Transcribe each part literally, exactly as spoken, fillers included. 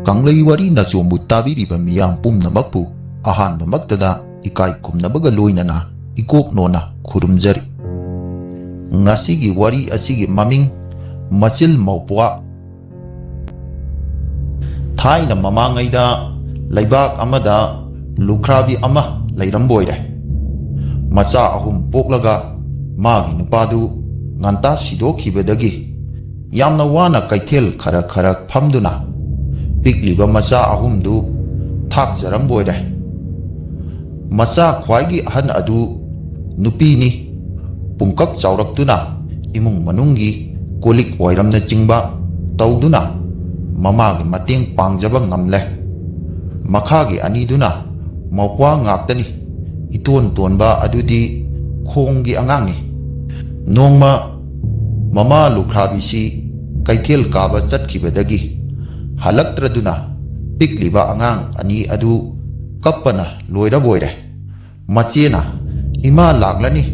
ꯀꯪꯂꯩ ꯋꯥꯔꯤ ꯅꯆꯣꯝꯕꯨ ꯇꯥꯕꯤꯔꯤꯕ ꯃꯤꯌꯥꯝ ꯄꯨꯝꯅꯃꯛꯄꯨ ꯑꯍꯥꯟꯕꯃꯛꯇꯗ ꯏꯀꯥꯏ ꯈꯨꯝꯅꯕꯒ ꯂꯣꯏꯅꯅ ꯏꯀꯣꯛ ꯅꯣꯟꯅ ꯈꯨꯔꯨꯝꯖꯔꯤ꯫ ꯉꯁꯤꯒꯤ ꯋꯥꯔꯤ ꯑꯁꯤꯒꯤ ꯃꯃꯤꯡ ꯃꯆꯤꯜ ꯃꯧꯄ꯭ꯋꯥ꯫ ꯊꯥꯏꯅ ꯃꯃꯥꯡꯉꯩꯗ ꯂꯩꯕꯥꯛ ꯑꯃꯗ ꯂꯨꯈ꯭ꯔꯥꯕꯤ ꯑꯃ ꯂꯩꯔꯝꯕ ꯑꯣꯏꯔꯦ꯫ ꯃꯆꯥ ꯑꯍꯨꯝ ꯄꯣꯛꯂꯒ ꯃꯥꯒꯤ ꯅꯨꯄꯥꯗꯨ ꯉꯟꯇꯥ ꯁꯤꯗꯣꯛꯈꯤꯕꯗꯒꯤ ꯌꯥꯝꯅ ꯋꯥꯅ ꯀꯩꯊꯦꯜ ꯈꯔ ꯈꯔ ꯐꯝꯗꯨꯅ ꯄꯤꯛꯂꯤꯕ ꯃꯆꯥ ꯑꯍꯨꯝꯗꯨ ꯊꯥꯛꯆꯔꯝꯕ ꯑꯣꯏꯔꯦ꯫ ꯃꯆꯥ ꯈ꯭ꯋꯥꯏꯒꯤ ꯑꯍꯟ ꯑꯗꯨ ꯅꯨꯄꯤꯅꯤ꯫ ꯄꯨꯡꯀꯛ ꯆꯥꯎꯔꯛꯇꯨꯅ ꯏꯃꯨꯡ ꯃꯅꯨꯡꯒꯤ ꯀꯣꯜꯂꯤꯛ ꯋꯥꯏꯔꯝꯅꯆꯤꯡꯕ ꯇꯧꯗꯨꯅ ꯃꯃꯥꯒꯤ ꯃꯇꯦꯡ ꯄꯥꯡꯖꯕ ꯉꯝꯂꯦ꯫ ꯃꯈꯥꯒꯤ ꯑꯅꯤꯗꯨꯅ ꯃꯧꯄ꯭ꯋꯥ ꯉꯥꯛꯇꯅꯤ꯫ ꯏꯇꯣꯟ ꯇꯣꯟꯕ ꯑꯗꯨꯗꯤ ꯈꯣꯡꯒꯤ ꯑꯉꯥꯡꯅꯤ꯫ ꯅꯣꯡꯃ ꯃꯃꯥ ꯂꯨꯈ꯭ꯔꯥꯕꯤꯁꯤ ꯀꯩꯊꯦꯜ ꯀꯥꯕ ꯆꯠꯈꯤꯕꯗꯒꯤ ꯍꯜꯂꯛꯇ꯭ꯔꯗꯨꯅ ꯄꯤꯛꯂꯤꯕ ꯑꯉꯥꯡ ꯑꯅꯤ ꯑꯗꯨ ꯀꯞꯄꯅ ꯂꯣꯏꯔꯕꯣꯏꯔꯦ꯫ ꯃꯆꯦꯅ, "ꯏꯃꯥ ꯂꯥꯛꯂꯅꯤ,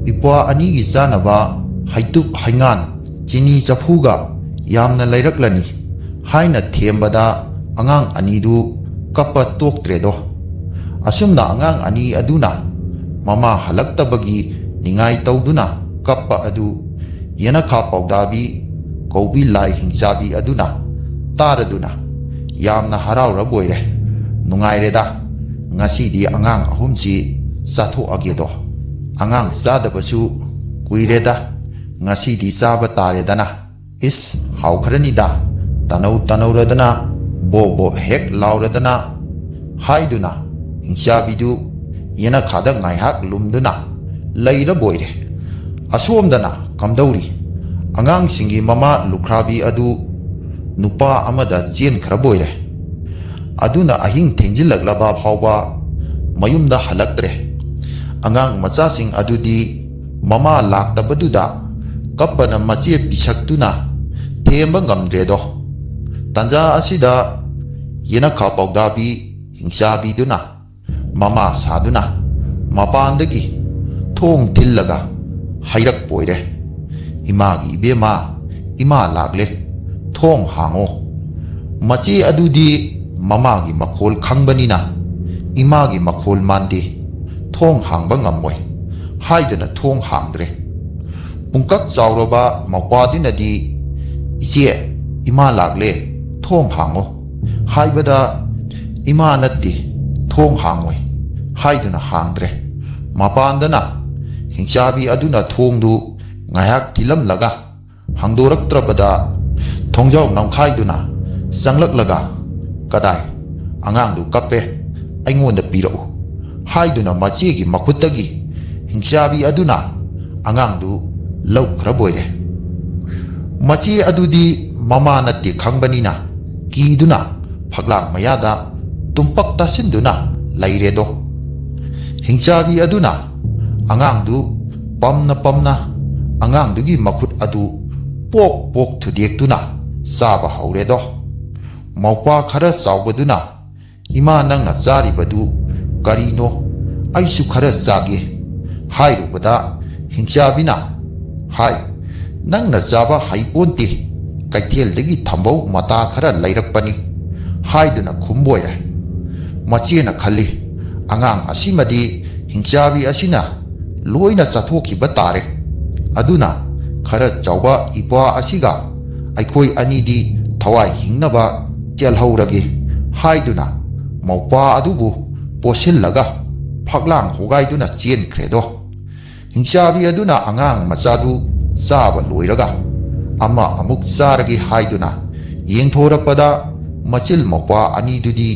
ꯏꯄ꯭ꯋꯥ ꯑꯅꯤꯒꯤ ꯆꯥꯅꯕ ꯍꯩꯇꯨꯞ ꯍꯩꯉꯥꯟ, ꯆꯤꯅꯤ ꯆꯐꯨꯒ ꯌꯥꯝꯅ ꯂꯩꯔꯛꯂꯅꯤ" ꯍꯥꯏꯅ ꯊꯦꯝꯕꯗ ꯑꯉꯥꯡ ꯑꯅꯤꯗꯨ ꯀꯞꯄ ꯇꯣꯛꯇ꯭ꯔꯦꯗꯣ꯫ ꯑꯁꯨꯝꯅ ꯑꯉꯥꯡ ꯑꯅꯤ ꯑꯗꯨꯅ ꯃꯃꯥ ꯍꯜꯂꯛꯇꯕꯒꯤ ꯅꯤꯡꯉꯥꯏ ꯇꯧꯗꯨꯅ ꯀꯞꯄ ꯑꯗꯨ ꯌꯦꯅꯈꯥ ꯄꯥꯎꯗꯥꯕꯤ ꯀꯧꯕꯤ ꯂꯥꯏ ꯍꯤꯡꯆꯥꯕꯤ ꯑꯗꯨꯅ ꯇꯥꯔꯗꯨꯅ ꯌꯥꯝꯅ ꯍꯔꯥꯎꯔꯕꯣꯏꯔꯦ꯫ "ꯅꯨꯡꯉꯥꯏꯔꯦꯗ, ꯉꯁꯤꯗꯤ ꯑꯉꯥꯡ ꯑꯍꯨꯝꯁꯤ ꯆꯥꯊꯣꯛꯑꯒꯦꯗꯣ꯫ ꯑꯉꯥꯡ ꯆꯥꯗꯕꯁꯨ ꯀꯨꯏꯔꯦꯗ, ꯉꯁꯤꯗꯤ ꯆꯥꯕ ꯇꯥꯔꯦꯗꯅ꯫ ꯏꯁ, ꯍꯥꯎꯈ꯭ꯔꯅꯤꯗ, ꯇꯅꯧ ꯇꯅꯧꯔꯗꯅ, ꯕꯣ ꯕꯣ ꯍꯦꯛ ꯂꯥꯎꯔꯗꯅ" ꯍꯥꯏꯗꯨꯅ ꯍꯤꯡꯆꯥꯕꯤꯗꯨ ꯌꯦꯅꯈꯥꯗ ꯉꯥꯏꯍꯥꯛ ꯂꯨꯝꯗꯨꯅ ꯂꯩꯔꯕꯣꯏꯔꯦ꯫ ꯑꯁꯣꯝꯗꯅ ꯀꯝꯗꯧꯔꯤ? ꯑꯉꯥꯡꯁꯤꯡꯒꯤ ꯃꯃꯥ ꯂꯨꯈ꯭ꯔꯥꯕꯤ ꯑꯗꯨ ꯅꯨꯄꯥ ꯑꯃꯗ ꯆꯦꯟꯈ꯭ꯔꯕꯣꯏꯔꯦ꯫ ꯑꯗꯨꯅ ꯑꯍꯤꯡ ꯊꯦꯡꯖꯤꯜꯂꯛꯂꯕ ꯐꯥꯎꯕ ꯃꯌꯨꯝꯗ ꯍꯜꯂꯛꯇ꯭ꯔꯦ꯫ ꯑꯉꯥꯡ ꯃꯆꯥꯁꯤꯡ ꯑꯗꯨꯗꯤ ꯃꯃꯥ ꯂꯥꯛꯇꯕꯗꯨꯗ ꯀꯞꯄꯅ ꯃꯆꯦ ꯄꯤꯁꯛꯇꯨꯅ ꯊꯦꯝꯕ ꯉꯝꯗ꯭ꯔꯦꯗꯣ꯫ ꯇꯟꯖꯥ ꯑꯁꯤꯗ ꯌꯦꯅꯈꯥ ꯄꯥꯎꯗꯥꯕꯤ ꯍꯤꯡꯆꯥꯕꯤꯗꯨꯅ ꯃꯃꯥ ꯁꯥꯗꯨꯅ ꯃꯄꯥꯟꯗꯒꯤ ꯊꯣꯡ ꯊꯤꯜꯂꯒ ꯍꯥꯏꯔꯛꯄ ꯑꯣꯏꯔꯦ, "ꯏꯃꯥꯒꯤ ꯏꯕꯦꯝꯃ, ꯏꯃꯥ ꯂꯥꯛꯂꯦ, ꯊꯣꯡ ꯍꯥꯡꯉꯣ"꯫ ꯃꯆꯦ ꯑꯗꯨꯗꯤ ꯃꯃꯥꯒꯤ ꯃꯈꯣꯜ ꯈꯪꯕꯅꯤꯅ, "ꯏꯃꯥꯒꯤ ꯃꯈꯣꯜ ꯃꯥꯟꯗꯦ, ꯊꯣꯡ ꯍꯥꯡꯕ ꯉꯝꯃꯣꯏ" ꯍꯥꯏꯗꯨꯅ ꯊꯣꯡ ꯍꯥꯡꯗ꯭ꯔꯦ꯫ ꯄꯨꯡꯀꯛ ꯆꯥꯎꯔꯕ ꯃꯧꯄ꯭ꯋꯥꯗꯨꯅꯗꯤ, "ꯏꯆꯦ, ꯏꯃꯥ ꯂꯥꯛꯂꯦ, ꯊꯣꯡ ꯍꯥꯡꯉꯣ" ꯍꯥꯏꯕꯗ, "ꯏꯃꯥ ꯅꯠꯇꯦ, ꯊꯣꯡ ꯍꯥꯡꯉꯣꯏ" ꯍꯥꯏꯗꯨꯅ ꯍꯥꯡꯗ꯭ꯔꯦ꯫ ꯃꯄꯥꯟꯗꯅ ꯍꯤꯡꯆꯥꯕꯤ ꯑꯗꯨꯅ ꯊꯣꯡꯗꯨ ꯉꯥꯏꯍꯥꯛ ꯊꯤꯜꯂꯝꯂꯒ ꯍꯥꯡꯗꯣꯔꯛꯇ꯭ꯔꯕꯗ, ꯊꯣꯡꯖꯥꯎ ꯅꯝꯈꯥꯏꯗꯨꯅ ꯆꯪꯂꯛꯂꯒ, "ꯀꯗꯥꯏ? ꯑꯉꯥꯡꯗꯨ ꯀꯞꯄꯦ, ꯑꯩꯉꯣꯟꯗ ꯄꯤꯔꯛꯎ" ꯍꯥꯏꯗꯨꯅ ꯃꯆꯦꯒꯤ ꯃꯈꯨꯠꯇꯒꯤ ꯍꯤꯡꯆꯥꯕꯤ ꯑꯗꯨꯅ ꯑꯉꯥꯡꯗꯨ ꯂꯧꯈ꯭ꯔꯕꯣꯏꯔꯦ꯫ ꯃꯆꯦ ꯑꯗꯨꯗꯤ ꯃꯃꯥ ꯅꯠꯇꯦ ꯈꯪꯕꯅꯤꯅ, ꯀꯤꯗꯨꯅ ꯐꯛꯂꯥꯡ ꯃꯌꯥꯗ ꯇꯨꯝꯄꯛ ꯇꯥꯁꯤꯟꯗꯨꯅ ꯂꯩꯔꯦꯗꯣ꯫ ꯍꯤꯡꯆꯥꯕꯤ ꯑꯗꯨꯅ ꯑꯉꯥꯡꯗꯨ ꯄꯝꯅ ꯄꯝꯅ ꯑꯉꯥꯡꯗꯨꯒꯤ ꯃꯈꯨꯠ ꯑꯗꯨ ꯄꯣꯛ ꯄꯣꯛ ꯊꯨꯗꯦꯛꯇꯨꯅ ꯆꯥꯕ ꯍꯧꯔꯦꯗꯣ꯫ ꯃꯧꯄ꯭ꯋꯥ ꯈꯔ ꯆꯥꯎꯕꯗꯨꯅ, "ꯏꯃꯥ, ꯅꯪꯅ ꯆꯥꯔꯤꯕꯗꯨ ꯀꯔꯤꯅꯣ? ꯑꯩꯁꯨ ꯈꯔ ꯆꯥꯒꯦ" ꯍꯥꯏꯔꯨꯕꯗ, ꯍꯤꯡꯆꯥꯕꯤꯅ ꯍꯥꯏ, "ꯅꯪꯅ ꯆꯥꯕ ꯍꯩꯄꯣꯟꯇꯦ, ꯀꯩꯊꯦꯜꯗꯒꯤ ꯊꯝꯕꯧ ꯃꯇꯥ ꯈꯔ ꯂꯩꯔꯛꯄꯅꯤ" ꯍꯥꯏꯗꯨꯅ ꯈꯨꯝꯕꯣꯏꯔꯦ꯫ ꯃꯆꯦꯅ ꯈꯜꯂꯤ, "ꯑꯉꯥꯡ ꯑꯁꯤꯃꯗꯤ ꯍꯤꯡꯆꯥꯕꯤ ꯑꯁꯤꯅ ꯂꯣꯏꯅ ꯆꯥꯊꯣꯛꯈꯤꯕ ꯇꯥꯔꯦ꯫ ꯑꯗꯨꯅ ꯈꯔ ꯆꯥꯎꯕ ꯏꯄ꯭ꯋꯥ ꯑꯁꯤꯒ ꯑꯩꯈꯣꯏ ꯑꯅꯤꯗꯤ ꯊꯋꯥꯏ ꯍꯤꯡꯅꯕ ꯆꯦꯜꯍꯧꯔꯒꯦ" ꯍꯥꯏꯗꯨꯅ ꯃꯧꯄ꯭ꯋꯥ ꯑꯗꯨꯕꯨ ꯄꯣꯠꯁꯤꯜꯂꯒ ꯐꯛꯂꯥꯡ ꯍꯣꯒꯥꯏꯗꯨꯅ ꯆꯦꯟꯈ꯭ꯔꯦꯗꯣ꯫ ꯍꯤꯡꯆꯥꯕꯤ ꯑꯗꯨꯅ ꯑꯉꯥꯡ ꯃꯆꯥꯗꯨ ꯆꯥꯕ ꯂꯣꯏꯔꯒ ꯑꯃ ꯑꯃꯨꯛ ꯆꯥꯔꯒꯦ ꯍꯥꯏꯗꯨꯅ ꯌꯦꯡꯊꯣꯔꯛꯄꯗ, ꯃꯆꯤꯜ ꯃꯧꯄ꯭ꯋꯥ ꯑꯅꯤꯗꯨꯗꯤ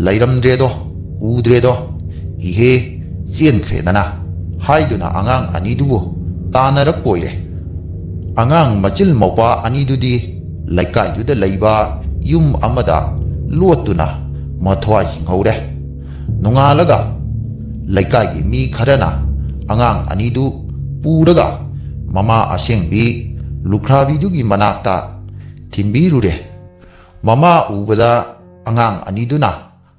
ꯂꯩꯔꯝꯗ꯭ꯔꯦꯗꯣ, ꯎꯗ꯭ꯔꯦꯗꯣ꯫ "ꯏꯍꯦ, ꯆꯦꯟꯈ꯭ꯔꯦꯗꯅ" ꯍꯥꯏꯗꯨꯅ ꯑꯉꯥꯡ ꯑꯅꯤꯗꯨꯕꯨ ꯇꯥꯟꯅꯔꯛꯄꯣꯏꯔꯦ꯫ ꯑꯉꯥꯡ ꯃꯆꯤꯜ ꯃꯧꯄ꯭ꯋꯥ ꯑꯅꯤꯗꯨꯗꯤ ꯂꯩꯀꯥꯏꯗꯨꯗ ꯂꯩꯕ ꯌꯨꯝ ꯑꯃꯗ ꯂꯣꯠꯇꯨꯅ ꯃꯊ꯭ꯋꯥꯏ ꯍꯤꯡꯍꯧꯔꯦ꯫ ꯅꯣꯡꯉꯥꯜꯂꯒ ꯂꯩꯀꯥꯏꯒꯤ ꯃꯤ ꯈꯔꯅ ꯑꯉꯥꯡ ꯑꯅꯤꯗꯨ ꯄꯨꯔꯒ ꯃꯃꯥ ꯑꯁꯦꯡꯕꯤ ꯂꯨꯈ꯭ꯔꯥꯕꯤꯗꯨꯒꯤ ꯃꯅꯥꯛꯇ ꯊꯤꯟꯕꯤꯔꯨꯔꯦ꯫ ꯃꯃꯥ ꯎꯕꯗ ꯑꯉꯥꯡ ꯑꯅꯤꯗꯨꯅ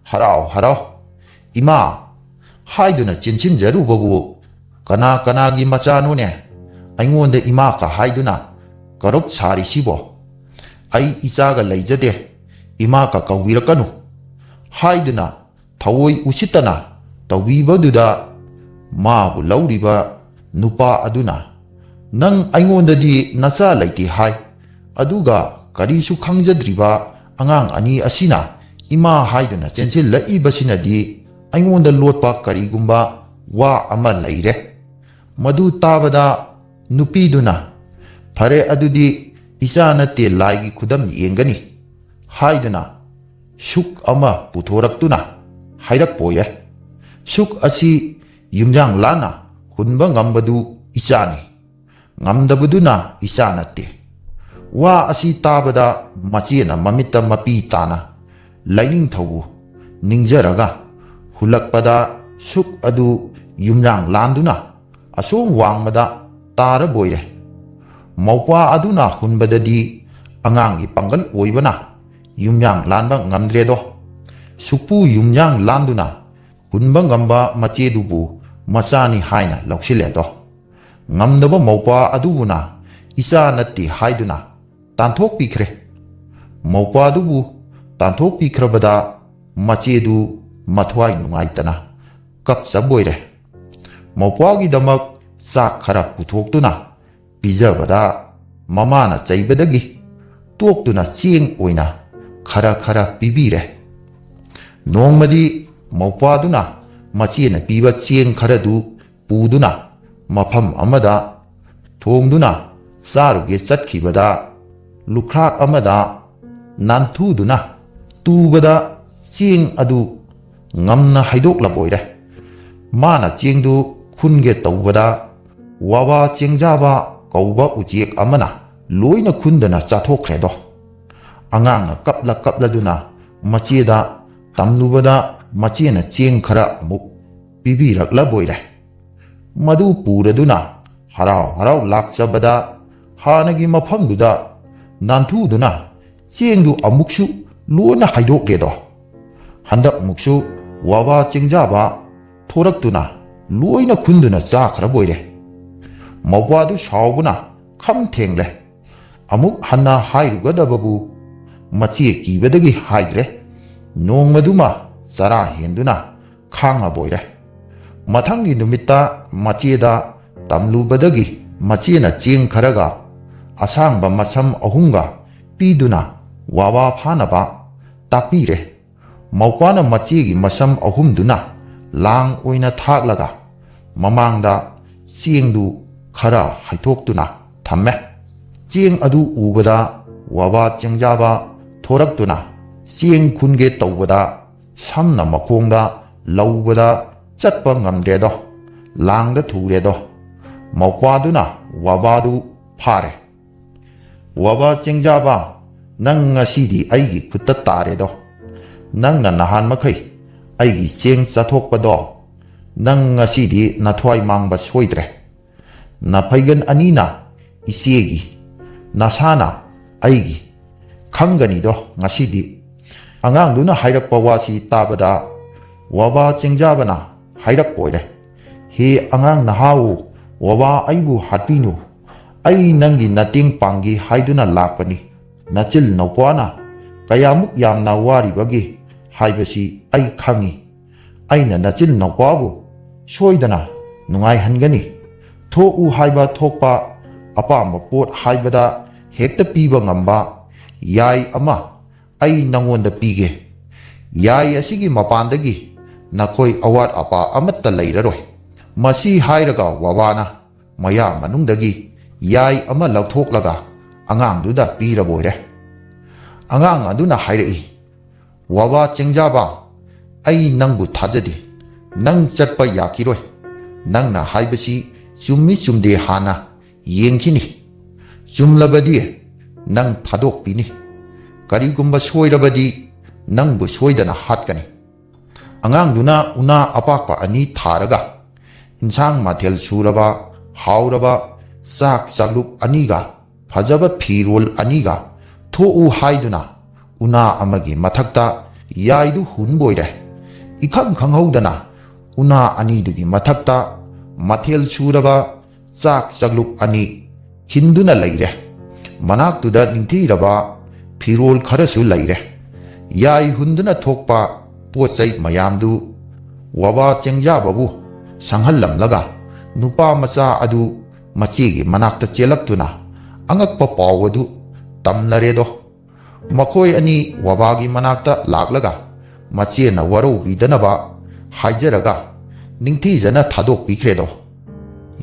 ꯍꯔꯥꯎ ꯍꯔꯥꯎ, "ꯏꯃꯥ" ꯍꯥꯏꯗꯨꯅ ꯆꯦꯟꯁꯤꯟꯖꯔꯨꯕꯕꯨ, "ꯀꯅꯥ ꯀꯅꯥꯒꯤ ꯃꯆꯥꯅꯣꯅꯦ? ꯑꯩꯉꯣꯟꯗ ꯏꯃꯥꯀ ꯍꯥꯏꯗꯨꯅ ꯀꯔꯨꯞ ꯁꯥꯔꯤꯁꯤꯕꯣ? ꯑꯩ ꯏꯆꯥꯒ ꯂꯩꯖꯗꯦ, ꯏꯃꯥ ꯀ ꯀꯧꯕꯤꯔꯛꯀꯅꯨ" ꯍꯥꯏꯗꯨꯅ ꯊꯑꯣꯏ ꯎꯁꯤꯠꯇꯅ ꯇꯧꯕꯤꯕꯗꯨꯗ, ꯃꯥꯕꯨ ꯂꯧꯔꯤꯕ ꯅꯨꯄꯥ ꯑꯗꯨꯅ, "ꯅꯪ ꯑꯩꯉꯣꯟꯗꯗꯤ ꯅꯆꯥ ꯂꯩꯇꯦ ꯍꯥꯏ, ꯑꯗꯨꯒ ꯀꯔꯤꯁꯨ ꯈꯪꯖꯗ꯭ꯔꯤꯕ ꯑꯉꯥꯡ ꯑꯅꯤ ꯑꯁꯤꯅ ꯏꯃꯥ ꯍꯥꯏꯗꯨꯅ ꯆꯦꯟꯁꯤꯜꯂꯛꯏꯕꯁꯤꯅꯗꯤ ꯑꯩꯉꯣꯟꯗ ꯂꯣꯠꯄ ꯀꯔꯤꯒꯨꯝꯕ ꯋꯥ ꯑꯃ ꯂꯩꯔꯦ"꯫ ꯃꯗꯨ ꯇꯥꯕꯗ ꯅꯨꯄꯤꯗꯨꯅ, "ꯐꯔꯦ, ꯑꯗꯨꯗꯤ ꯏꯆꯥ ꯅꯠꯇꯦ, ꯂꯥꯏꯒꯤ ꯈꯨꯗꯝ ꯌꯦꯡꯒꯅꯤ" ꯍꯥꯏꯗꯨꯅ ꯁꯨꯛ ꯑꯃ ꯄꯨꯊꯣꯔꯛꯇꯨꯅ ꯍꯥꯏꯔꯛꯄ ꯑꯣꯏꯔꯦ, "ꯁꯨꯛ ꯑꯁꯤ ꯌꯨꯝꯖꯥꯡ ꯂꯥꯟꯅ ꯍꯨꯟꯕ ꯉꯝꯕꯗꯨ ꯏꯆꯥꯅꯤ, ꯉꯝꯗꯕꯗꯨꯅ ꯏꯆꯥ ꯅꯠꯇꯦ"꯫ ꯋꯥ ꯑꯁꯤ ꯇꯥꯕꯗ ꯃꯆꯦꯅ ꯃꯃꯤꯠꯇ ꯃꯄꯤ ꯇꯥꯅ ꯂꯥꯏꯅꯤꯡꯊꯧꯕꯨ ꯅꯤꯡꯖꯔꯒ ꯍꯨꯜꯂꯛꯄꯗ, ꯁꯨꯛ ꯑꯗꯨ ꯌꯨꯝꯖꯥꯡ ꯂꯥꯟꯗꯨꯅ ꯑꯁꯣꯝ ꯋꯥꯡꯃꯗ ꯇꯥꯔꯕꯣꯏꯔꯦ꯫ ꯃꯧꯄ꯭ꯋꯥ ꯑꯗꯨꯅ ꯍꯨꯟꯕꯗꯗꯤ ꯑꯉꯥꯡꯒꯤ ꯄꯥꯡꯒꯜ ꯑꯣꯏꯕꯅ ꯌꯨꯝꯌꯥꯡ ꯂꯥꯟꯕ ꯉꯝꯗ꯭ꯔꯦꯗꯣ꯫ ꯁꯨꯛꯄꯨ ꯌꯨꯝꯌꯥꯡ ꯂꯥꯟꯗꯨꯅ ꯍꯨꯟꯕ ꯉꯝꯕ ꯃꯆꯦꯗꯨꯕꯨ ꯃꯆꯥꯅꯤ ꯍꯥꯏꯅ ꯂꯧꯁꯤꯜꯂꯦꯗꯣ꯫ ꯉꯝꯗꯕ ꯃꯧꯄ꯭ꯋꯥ ꯑꯗꯨꯕꯨꯅ ꯏꯆꯥ ꯅꯠꯇꯦ ꯍꯥꯏꯗꯨꯅ ꯇꯥꯟꯊꯣꯛꯄꯤꯈ꯭ꯔꯦ꯫ ꯃꯧꯄ꯭ꯋꯥꯗꯨꯕꯨ ꯇꯥꯟꯊꯣꯛꯄꯤꯈ꯭ꯔꯕꯗ ꯃꯆꯦꯗꯨ ꯃꯊ꯭ꯋꯥꯏ ꯅꯨꯡꯉꯥꯏꯇꯅ ꯀꯞꯆꯕꯣꯏꯔꯦ꯫ ꯃꯧꯄ꯭ꯋꯥꯒꯤꯗꯃꯛ ꯆꯥꯛ ꯈꯔ ꯄꯨꯊꯣꯛꯇꯨꯅ ꯄꯤꯖꯕꯗ ꯃꯃꯥꯅ ꯆꯩꯕꯗꯒꯤ ꯇꯣꯛꯇꯨꯅ ꯆꯦꯡ ꯑꯣꯏꯅ ꯈꯔ ꯈꯔ ꯄꯤꯕꯤꯔꯦ꯫ ꯅꯣꯡꯃꯗꯤ ꯃꯧꯄ꯭ꯋꯥꯗꯨꯅ ꯃꯆꯦꯅ ꯄꯤꯕ ꯆꯦꯡ ꯈꯔꯗꯨ ꯄꯨꯗꯨꯅ ꯃꯐꯝ ꯑꯃꯗ ꯊꯣꯡꯗꯨꯅ ꯆꯥꯔꯨꯒꯦ ꯆꯠꯈꯤꯕꯗ, ꯂꯨꯈ꯭ꯔꯥꯛ ꯑꯃꯗ ꯅꯥꯟꯊꯨꯗꯨꯅ ꯇꯨꯕꯗ ꯆꯦꯡ ꯑꯗꯨ ꯉꯝꯅ ꯍꯩꯗꯣꯛꯂꯕꯣꯏꯔꯦ꯫ ꯃꯥꯅ ꯆꯦꯡꯗꯨ ꯈꯨꯟꯒꯦ ꯇꯧꯕꯗ, ꯋꯥꯋꯥ ꯆꯦꯡꯖꯥꯕ ꯀꯧꯕ ꯎꯆꯦꯛ ꯑꯃꯅ ꯂꯣꯏꯅ ꯈꯨꯟꯗꯅ ꯆꯥꯊꯣꯛꯈ꯭ꯔꯦꯗꯣ꯫ ꯑꯉꯥꯡꯅ ꯀꯞꯂ ꯀꯞꯂꯗꯨꯅ ꯃꯆꯦꯗ ꯇꯝꯂꯨꯕꯗ, ꯃꯆꯦꯅ ꯆꯦꯡ ꯈꯔ ꯑꯃꯨꯛ ꯄꯤꯕꯤꯔꯛꯂꯕꯣꯏꯔꯦ꯫ ꯃꯗꯨ ꯄꯨꯔꯗꯨꯅ ꯍꯔꯥꯎ ꯍꯔꯥꯎ ꯂꯥꯛꯆꯕꯗ, ꯍꯥꯟꯅꯒꯤ ꯃꯐꯝꯗꯨꯗ ꯅꯥꯟꯊꯨꯗꯨꯅ ꯆꯦꯡꯗꯨ ꯑꯃꯨꯛꯁꯨ ꯂꯣꯏꯅ ꯍꯩꯗꯣꯛꯂꯦꯗꯣ꯫ ꯍꯟꯗꯛꯃꯨꯛꯁꯨ ꯋꯥꯋꯥ ꯆꯦꯡꯖꯥꯕ ꯊꯣꯔꯛꯇꯨꯅ ꯂꯣꯏꯅ ꯈꯨꯟꯗꯨꯅ ꯆꯥꯈ꯭ꯔꯕꯣꯏꯔꯦ꯫ ꯃꯧꯄ꯭ꯋꯥꯗꯨ ꯁꯥꯎꯕꯅ ꯈꯝ ꯊꯦꯡꯂꯦ꯫ ꯑꯃꯨꯛ ꯍꯟꯅ ꯍꯥꯏꯔꯨꯒꯗꯕꯕꯨ ꯃꯆꯦ ꯀꯤꯕꯗꯒꯤ ꯍꯥꯏꯗ꯭ꯔꯦ꯫ ꯅꯣꯡꯃꯗꯨꯃ ꯆꯔꯥ ꯍꯦꯟꯗꯨꯅ ꯈꯥꯡꯉꯕꯣꯏꯔꯦ꯫ ꯃꯊꯪꯒꯤ ꯅꯨꯃꯤꯠꯇ ꯃꯆꯦꯗ ꯇꯝꯂꯨꯕꯗꯒꯤ ꯃꯆꯦꯅ ꯆꯦꯡ ꯈꯔꯒ ꯑꯁꯥꯡꯕ ꯃꯁꯝ ꯑꯍꯨꯝꯒ ꯄꯤꯗꯨꯅ ꯋꯥꯋꯥ ꯐꯥꯅꯕ ꯇꯥꯛꯄꯤꯔꯦ꯫ ꯃꯧꯄ꯭ꯋꯥꯅ ꯃꯆꯦꯒꯤ ꯃꯁꯝ ꯑꯍꯨꯝꯗꯨꯅ ꯂꯥꯡ ꯑꯣꯏꯅ ꯊꯥꯛꯂꯒ ꯃꯃꯥꯡꯗ ꯆꯦꯡꯗꯨ ꯈꯔ ꯍꯩꯊꯣꯛꯇꯨꯅ ꯊꯝꯃꯦ꯫ ꯆꯦꯡ ꯑꯗꯨ ꯎꯕꯗ ꯋꯥꯋꯥ ꯆꯦꯡꯖꯥꯕ ꯊꯣꯔꯛꯇꯨꯅ ꯆꯦꯡ ꯈꯨꯟꯒꯦ ꯇꯧꯕꯗ ꯁꯝꯅ ꯃꯈꯣꯡꯗ ꯂꯧꯕꯗ ꯆꯠꯄ ꯉꯝꯗ꯭ꯔꯦꯗꯣ, ꯂꯥꯡꯗ ꯊꯨꯔꯦꯗꯣ꯫ ꯃꯧꯄ꯭ꯋꯥꯗꯨꯅ ꯋꯥꯋꯥꯗꯨ ꯐꯥꯔꯦ꯫ "ꯋꯥꯋꯥ ꯆꯦꯡꯖꯥꯕ, ꯅꯪ ꯉꯁꯤꯗꯤ ꯑꯩꯒꯤ ꯈꯨꯠꯇ ꯇꯥꯔꯦꯗꯣ꯫ ꯅꯪꯅ ꯅꯍꯥꯟ ꯃꯈꯩ ꯑꯩꯒꯤ ꯆꯦꯡ ꯆꯥꯊꯣꯛꯄꯗꯣ, ꯅꯪ ꯉꯁꯤꯗꯤ ꯅꯊ꯭ꯋꯥꯏ ꯃꯥꯡꯕ ꯁꯣꯏꯗ꯭ꯔꯦ꯫ ꯅꯐꯩꯒꯟ ꯑꯅꯤꯅ ꯏꯆꯦꯒꯤ, ꯅꯁꯥꯅ ꯑꯩꯒꯤ ꯈꯪꯒꯅꯤꯗꯣ ꯉꯁꯤꯗꯤ"꯫ ꯑꯉꯥꯡꯗꯨꯅ ꯍꯥꯏꯔꯛꯄ ꯋꯥꯁꯤ ꯇꯥꯕꯗ ꯋꯥꯋꯥ ꯆꯦꯡꯖꯥꯕꯅ ꯍꯥꯏꯔꯛꯄ ꯑꯣꯏꯔꯦ, "ꯍꯦ ꯑꯉꯥꯡ ꯅꯍꯥꯋꯣ, ꯋꯥꯋꯥ ꯑꯩꯕꯨ ꯍꯥꯠꯄꯤꯅꯨ꯫ ꯑꯩ ꯅꯪꯒꯤ ꯃꯇꯦꯡ ꯄꯥꯡꯒꯦ ꯍꯥꯏꯗꯨꯅ ꯂꯥꯛꯄꯅꯤ꯫ ꯅꯆꯤꯜ ꯅꯧꯄ꯭ꯋꯥꯅ ꯀꯌꯥꯃꯨꯛ ꯌꯥꯝꯅ ꯋꯥꯔꯤꯕꯒꯦ ꯍꯥꯏꯕꯁꯤ ꯑꯩ ꯈꯪꯏ꯫ ꯑꯩꯅ ꯅꯆꯤꯜ ꯅꯧꯄ꯭ꯋꯥꯕꯨ ꯁꯣꯏꯗꯅ ꯅꯨꯡꯉꯥꯏꯍꯟꯒꯅꯤ꯫ ꯊꯣꯛꯎ ꯍꯥꯏꯕ ꯊꯣꯛꯄ, ꯑꯄꯥꯝꯕ ꯄꯣꯠ ꯍꯥꯏꯕꯗ ꯍꯦꯛꯇ ꯄꯤꯕ ꯉꯝꯕ ꯌꯥꯏ ꯑꯃ ꯑꯩ ꯅꯉꯣꯟꯗ ꯄꯤꯒꯦ꯫ ꯌꯥꯏ ꯑꯁꯤꯒꯤ ꯃꯄꯥꯟꯗꯒꯤ ꯅꯈꯣꯏ ꯑꯋꯥꯠ ꯑꯄꯥ ꯑꯃꯠꯇ ꯂꯩꯔꯔꯣꯏ"꯫ ꯃꯁꯤ ꯍꯥꯏꯔꯒ ꯋꯥꯋꯥꯅ ꯃꯌꯥ ꯃꯅꯨꯡꯗꯒꯤ ꯌꯥꯏ ꯑꯃ ꯂꯧꯊꯣꯛꯂꯒ ꯑꯉꯥꯡꯗꯨꯗ ꯄꯤꯔꯕꯣꯏꯔꯦ꯫ ꯑꯉꯥꯡ ꯑꯗꯨꯅ ꯍꯥꯏꯔꯛꯏ, "ꯋꯥꯋꯥ ꯆꯦꯡꯖꯥꯕ, ꯑꯩ ꯅꯪꯕꯨ ꯊꯥꯖꯗꯦ꯫ ꯅꯪ ꯆꯠꯄ ꯌꯥꯈꯤꯔꯣꯏ꯫ ꯅꯪꯅ ꯍꯥꯏꯕꯁꯤ ꯆꯨꯝꯃꯤ ꯆꯨꯝꯗꯦ ꯍꯥꯟꯅ ꯌꯦꯡꯈꯤꯅꯤ꯫ ꯆꯨꯝꯂꯕꯗꯤ ꯅꯪ ꯊꯥꯗꯣꯛꯄꯤꯅꯤ꯫ ꯀꯔꯤꯒꯨꯝꯕ ꯁꯣꯏꯔꯕꯗꯤ ꯅꯪꯕꯨ ꯁꯣꯏꯗꯅ ꯍꯥꯠꯀꯅꯤ"꯫ ꯑꯉꯥꯡꯗꯨꯅ ꯎꯅꯥ ꯑꯄꯥꯛꯄ ꯑꯅꯤ ꯊꯥꯔꯒ ꯏꯟꯁꯥꯡ ꯃꯊꯦꯜ ꯁꯨꯔꯕ, ꯍꯥꯎꯔꯕ ꯆꯥꯛ ꯆꯥꯛꯂꯨꯛ ꯑꯅꯤꯒ ꯐꯖꯕ ꯐꯤꯔꯣꯜ ꯑꯅꯤꯒ ꯊꯣꯛꯎ ꯍꯥꯏꯗꯨꯅ ꯎꯅꯥ ꯑꯃꯒꯤ ꯃꯊꯛꯇ ꯌꯥꯏꯗꯨ ꯍꯨꯟꯕꯣꯏꯔꯦ꯫ ꯏꯈꯪ ꯈꯪꯍꯧꯗꯅ ꯎꯅꯥ ꯑꯅꯤꯗꯨꯒꯤ ꯃꯊꯛꯇ ꯃꯊꯦꯜ ꯁꯨꯔꯕ ꯆꯥꯛ ꯆꯥꯛꯂꯨꯛ ꯑꯅꯤ ꯈꯤꯟꯗꯨꯅ ꯂꯩꯔꯦ꯫ ꯃꯅꯥꯛꯇꯨꯗ ꯅꯤꯡꯊꯤꯔꯕ ꯐꯤꯔꯣꯜ ꯈꯔꯁꯨ ꯂꯩꯔꯦ꯫ ꯌꯥꯏ ꯍꯨꯟꯗꯨꯅ ꯊꯣꯛꯄ ꯄꯣꯠ ꯆꯩ ꯃꯌꯥꯝꯗꯨ ꯋꯥꯕꯥ ꯆꯦꯡꯖꯥꯕꯕꯨ ꯁꯪꯍꯜꯂꯝꯂꯒ, ꯅꯨꯄꯥ ꯃꯆꯥ ꯑꯗꯨ ꯃꯆꯦꯒꯤ ꯃꯅꯥꯛꯇ ꯆꯦꯜꯂꯛꯇꯨꯅ ꯑꯉꯛꯄ ꯄꯥꯎ ꯑꯗꯨ ꯇꯝꯂꯔꯦꯗꯣ꯫ ꯃꯈꯣꯏ ꯑꯅꯤ ꯋꯥꯕꯥꯒꯤ ꯃꯅꯥꯛꯇ ꯂꯥꯛꯂꯒ, ꯃꯆꯦꯅ ꯋꯥꯔꯧꯕꯤꯗꯅꯕ ꯍꯥꯏꯖꯔꯒ, ꯅꯤꯡꯊꯤꯖꯅ ꯊꯥꯗꯣꯛꯄꯤꯈ꯭ꯔꯦꯗꯣ꯫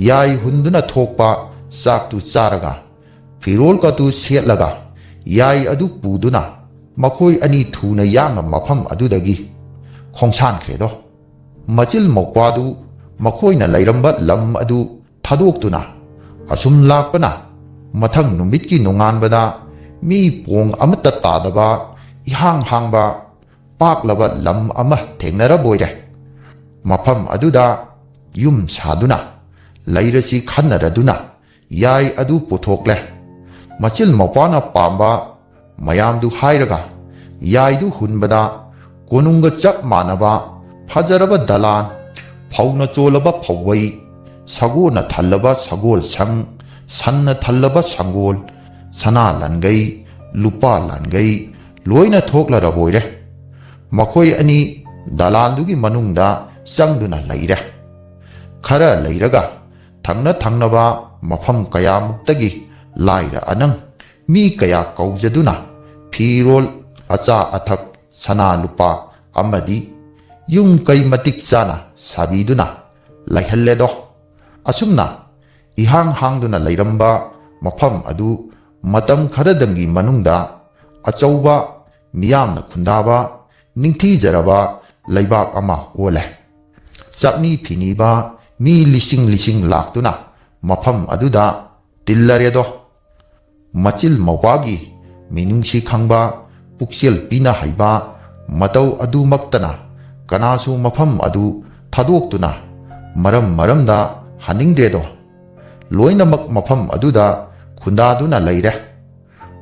ꯌꯥꯏ ꯍꯨꯟꯗꯨꯅ ꯊꯣꯛꯄ ꯆꯥꯛꯇꯨ ꯆꯥꯔꯒ, ꯐꯤꯔꯣꯜ ꯀꯇꯨ ꯁꯦꯠꯂꯒ, ꯌꯥꯏ ꯑꯗꯨ ꯄꯨꯗꯨꯅ ꯃꯈꯣꯏ ꯑꯅꯤ ꯊꯨꯅ ꯌꯥꯡꯅ ꯃꯐꯝ ꯑꯗꯨꯗꯒꯤ ꯈꯣꯡꯁꯥꯟꯈ꯭ꯔꯦꯗꯣ꯫ ꯃꯆꯤꯜ ꯃꯧꯄ꯭ꯋꯥꯗꯨ ꯃꯈꯣꯏꯅ ꯂꯩꯔꯝꯕ ꯂꯝ ꯑꯗꯨ ꯊꯥꯗꯣꯛꯇꯨꯅ ꯑꯁꯨꯝ ꯂꯥꯛꯄꯅ, ꯃꯊꯪ ꯅꯨꯃꯤꯠꯀꯤ ꯅꯣꯡꯉꯥꯟꯕꯗ ꯃꯤ ꯄꯣꯡ ꯑꯃꯠꯇ ꯇꯥꯗꯕ, ꯏꯍꯥꯡ ꯍꯥꯡꯕ, ꯄꯥꯛꯂꯕ ꯂꯝ ꯑꯃ ꯊꯦꯡꯅꯔꯕꯣꯏꯔꯦ꯫ ꯃꯐꯝ ꯑꯗꯨꯗ ꯌꯨꯝ ꯁꯥꯗꯨꯅ ꯂꯩꯔꯁꯤ ꯈꯟꯅꯔꯗꯨꯅ, ꯌꯥꯏ ꯑꯗꯨ ꯄꯨꯊꯣꯛꯂꯦ꯫ ꯃꯆꯤꯜ ꯃꯧꯄ꯭ꯋꯥꯅ ꯄꯥꯝꯕ ꯃꯌꯥꯝꯗꯨ ꯍꯥꯏꯔꯒ, ꯌꯥꯏꯗꯨ ꯍꯨꯟꯕꯗ ꯀꯣꯅꯨꯡꯒ ꯆꯞ ꯃꯥꯟꯅꯕ ꯐꯖꯔꯕ ꯗꯂꯥꯟ, ꯐꯧꯅ ꯆꯣꯜꯂꯕ ꯐꯧꯕꯩ, ꯁꯒꯣꯜꯅ ꯊꯜꯂꯕ ꯁꯒꯣꯜ ꯁꯪ, ꯁꯟꯅ ꯊꯜꯂꯕ ꯁꯪꯒꯣꯜ, ꯁꯅꯥ ꯂꯟꯒꯩ, ꯂꯨꯄꯥ ꯂꯟꯒꯩ ꯂꯣꯏꯅ ꯊꯣꯛꯂꯔꯕꯣꯏꯔꯦ꯫ ꯃꯈꯣꯏ ꯑꯅꯤ ꯗꯂꯥꯟꯗꯨꯒꯤ ꯃꯅꯨꯡꯗ ꯆꯪꯗꯨꯅ ꯂꯩꯔꯦ꯫ ꯈꯔ ꯂꯩꯔꯒ ꯊꯪꯅ ꯊꯪꯅꯕ ꯃꯐꯝ ꯀꯌꯥꯃꯨꯛꯇꯒꯤ ꯂꯥꯏꯔ ꯑꯅꯪ ꯃꯤ ꯀꯌꯥ ꯀꯧꯖꯗꯨꯅ ꯐꯤꯔꯣꯜ, ꯑꯆꯥ ꯑꯊꯛ, ꯁꯅꯥ ꯂꯨꯄꯥ ꯑꯃꯗꯤ ꯌꯨꯝ ꯀꯩ ꯃꯇꯤꯛ ꯆꯥꯅ ꯁꯥꯕꯤꯗꯨꯅ ꯂꯩꯍꯜꯂꯦꯗꯣ꯫ ꯑꯁꯨꯝꯅ ꯏꯍꯥꯡ ꯍꯥꯡꯗꯨꯅ ꯂꯩꯔꯝꯕ ꯃꯐꯝ ꯑꯗꯨ ꯃꯇꯝ ꯈꯔꯗꯪꯒꯤ ꯃꯅꯨꯡꯗ ꯑꯆꯧꯕ, ꯃꯤꯌꯥꯝꯅ ꯈꯨꯟꯗꯥꯕ, ꯅꯤꯡꯊꯤꯖꯔꯕ ꯂꯩꯕꯥꯛ ꯑꯃ ꯑꯣꯜꯂꯦ꯫ ꯆꯥꯛꯅꯤ ꯐꯤꯅꯤꯕ ꯃꯤ ꯂꯤꯁꯤꯡ ꯂꯤꯁꯤꯡ ꯂꯥꯛꯇꯨꯅ ꯃꯐꯝ ꯑꯗꯨꯗ ꯇꯤꯜꯂꯔꯦꯗꯣ꯫ ꯃꯆꯤꯜ ꯃꯧꯄ꯭ꯋꯥꯒꯤ ꯃꯤꯅꯨꯡꯁꯤ ꯈꯪꯕ, ꯄꯨꯛꯆꯦꯜ ꯄꯤꯅ ꯍꯩꯕ ꯃꯇꯧ ꯑꯗꯨꯃꯛꯇꯅ ꯀꯅꯥꯁꯨ ꯃꯐꯝ ꯑꯗꯨ ꯊꯥꯗꯣꯛꯇꯨꯅ ꯃꯔꯝ ꯃꯔꯝꯗ ꯍꯟꯅꯤꯡꯗ꯭ꯔꯦꯗꯣ꯫ ꯂꯣꯏꯅꯃꯛ ꯃꯐꯝ ꯑꯗꯨꯗ ꯈꯨꯟꯗꯥꯗꯨꯅ ꯂꯩꯔꯦ꯫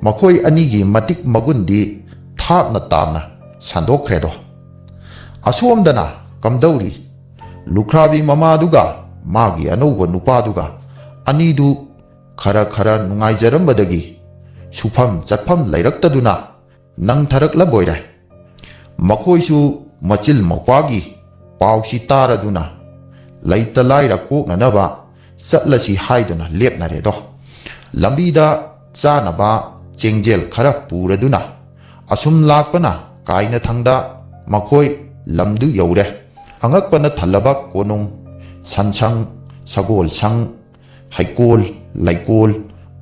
ꯃꯈꯣꯏ ꯑꯅꯤꯒꯤ ꯃꯇꯤꯛ ꯃꯒꯨꯟꯗꯤ ꯊꯥꯞꯅ ꯇꯥꯝꯅ ꯁꯟꯗꯣꯛꯈ꯭ꯔꯦꯗꯣ꯫ ꯑꯁꯣꯝꯗꯅ ꯀꯝꯗꯧꯔꯤ? ꯂꯨꯈ꯭ꯔꯥꯕꯤ ꯃꯃꯥꯗꯨꯒ ꯃꯥꯒꯤ ꯑꯅꯧꯕ ꯅꯨꯄꯥꯗꯨꯒ ꯑꯅꯤꯗꯨ ꯈꯔ ꯈꯔ ꯅꯨꯡꯉꯥꯏꯖꯔꯝꯕꯗꯒꯤ ꯁꯨꯐꯝ ꯆꯠꯐꯝ ꯂꯩꯔꯛꯇꯗꯨꯅ ꯅꯪꯊꯔꯛꯂꯕꯣꯏꯔꯦ꯫ ꯃꯈꯣꯏꯁꯨ ꯃꯆꯤꯜ ꯃꯧꯄ꯭ꯋꯥꯒꯤ ꯄꯥꯎꯁꯤ ꯇꯥꯔꯗꯨꯅ ꯂꯩꯇ ꯂꯥꯏꯔ ꯀꯣꯛꯅꯅꯕ ꯆꯠꯂꯁꯤ ꯍꯥꯏꯗꯨꯅ ꯂꯦꯞꯅꯔꯦꯗꯣ꯫ ꯂꯝꯕꯤꯗ ꯆꯥꯅꯕ ꯆꯦꯡꯖꯦꯜ ꯈꯔ ꯄꯨꯔꯗꯨꯅ ꯑꯁꯨꯝ ꯂꯥꯛꯄꯅ ꯀꯥꯏꯅꯊꯪꯗ ꯃꯈꯣꯏ ꯂꯝꯗꯨ ꯌꯧꯔꯦ꯫ ꯑꯉꯛꯄꯅ ꯊꯜꯂꯕ ꯀꯣꯅꯨꯡ, ꯁꯟꯁꯪ, ꯁꯒꯣꯜꯁꯪ, ꯍꯩꯀꯣꯜ, ꯂꯩꯀꯣꯜ,